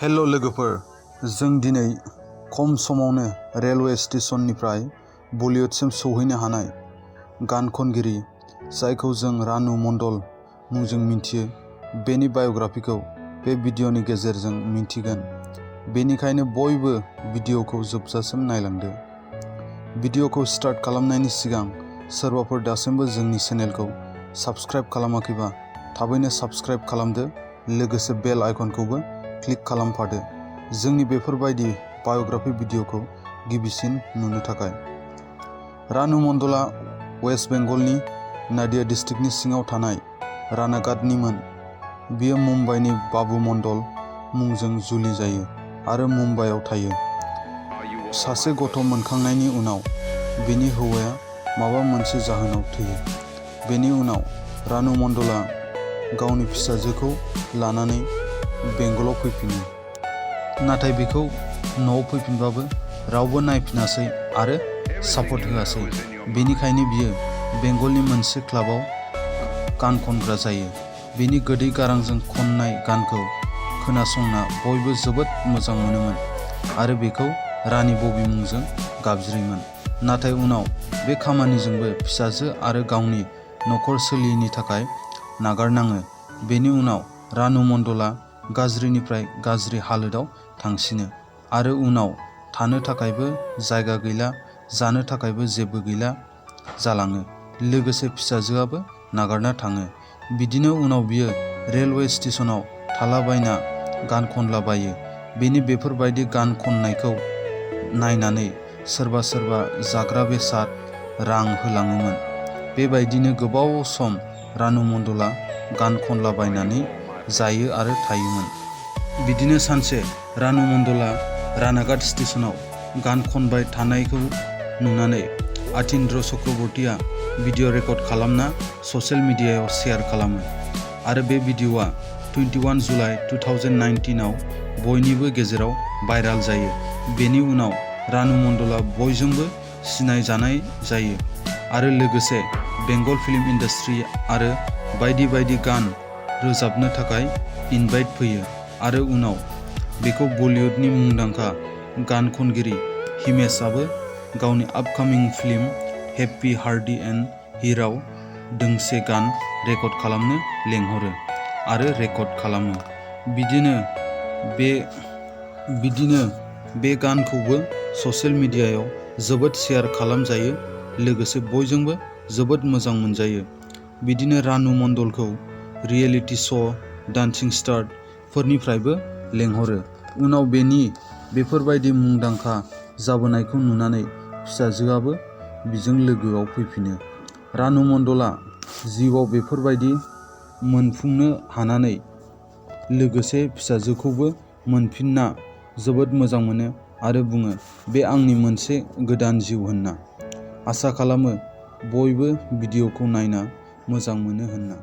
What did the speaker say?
Hello लोगोफोर, जों दिनै खम समावनो रेलवे स्टेशननिफ्राय बलिउडसिम सौहैनो हानाय गान खनगिरि जायखौ जों रानु मण्डल मुंजों मिन्थियो, बेनि बाय'ग्राफिखौ बे भिडिअ'नि गेजेरजों मिन्थिगोन। बेनिखायनो बयबो भिडिअ'खौ जोबजासिम नायलांदो। भिडिअ'खौ स्टार्ट खालामनायनि सिगां सोरबाफोर दासिमबो जोंनि चेनेलखौ साबस्क्राइब खालामाखैबा थाबैनो साबस्क्राइब खालामदो, लोगोसे बेल आइकनखौबो क्लिक खालामफादो जोंनि बेफोरबायदि बाय'ग्राफि भिडिअ'खौ गिबिसिन नुनो थाखाय। रानु मण्डलआ वेस्ट बेंगलनि नादिया डिस्ट्रिक्टनि सिङाव थानाय रानाघाटनिमोन। बियो मुम्बाइनि बाबू मण्डल मुंजों जुलि जायो आरो मुम्बाइआव थायो। सासे गथ' मोनखांनायनि उनाव बिनि हौवाया माबा मोनसे जाहोनाव थैयो। बेनि उनाव रानु मण्डलआ गावनि फिसाजोखौ लानानै बेंगलाव फैफिनो। नाथाय बेखौ न'आव फैफिनबाबो रावबो नायफिनासै आरो सापर्ट होआसै। बेनिखायनो बियो बेंगलनि मोनसे क्लाबाव गान खनग्रा जायो। बिनि गोदै गारांजों खननाय गानखौ खोनासंना बयबो जोबोद मोजां मोनोमोन आरो बेखौ रानी बबी मुंजों गाबज्रियोमोन। नाथाय उनाव बे खामानिजोंबो फिसाजो आरो गावनि नखर सोलियैनि थाखाय नागारनाङो। बेनि उनाव रानु मण्डलआ गाज्रिनिफ्राय गाज्रि हालोदाव थांसिनो आरो उनाव थानो थाखायबो जायगा गैला, जानो थाखायबो जेबो गैला जालाङो। लोगोसे फिसाजोआबो नागारना थाङो। बिदिनो उनाव बियो रेलवे स्टेशनाव थालाबायना गान खनलाबायो। बेनि बेफोरबायदि गान खननायखौ नायनानै सोरबा सोरबा जाग्रा बेसाद, रां होलाङोमोन। बेबायदिनो गोबाव सम रानु मण्डलआ गान खनलाबायनानै जायो आरो थायोमोन। बिदिनो सानसे रानु मण्डलआ रानाघाट स्टेशनाव गान खनबाय थानायखौ नुनानै आतिन्द्र चक्रवर्तीआ भिडिअ' रेकर्ड खालामना ससियेल मिडियायाव शेयार खालामो आरो बे भिडिअ'आ 21 जुलाइ 2019 आव बयनिबो गेजेराव भाइराल जायो। बेनि उनाव रानु मण्डलआ बयजोंबो सिनायजानाय जायो आरो लोगोसे बेंगल फिल्म इन्डास्ट्रि आरो बायदि बायदि गान रोजाबनो थाखाय इनभाइट फैयो आरो उनाव बेखौ बलिउडनि मुंदांखा गान खनगिरि हिमेशआबो गावनि आपकामिं फिल्म हेप्पी हार्डी एन्ड हिराव दोंसे गान रेकर्ड खालामनो लेंहरो आरो रेकर्ड खालामो। बिदिनो बे गानखौबो ससियेल मिडियायाव जोबोद शेयार खालामजायो, लोगोसे बयजोंबो जोबोद मोजां मोनजायो। बिदिनो रानु मण्डलखौ रियेलिटि श' डान्सिं स्टार फोरनिफ्रायबो लेंहरो। उनाव बेनि बेफोरबायदि मुंदांखा जाबोनायखौ नुनानै फिसाजोआबो बिजों लोगोआव फैफिनो। रानु मण्डलआ जिउआव बेफोरबायदि मोनफुंनो हानानै लोगोसे फिसाजोखौबो मोनफिनना जोबोद मोजां मोनो आरो बुङो, बे आंनि मोनसे गोदान जिउ होनना। आसा खालामो बयबो भिडिअ'खौ नायना मोजां मोनो होनना।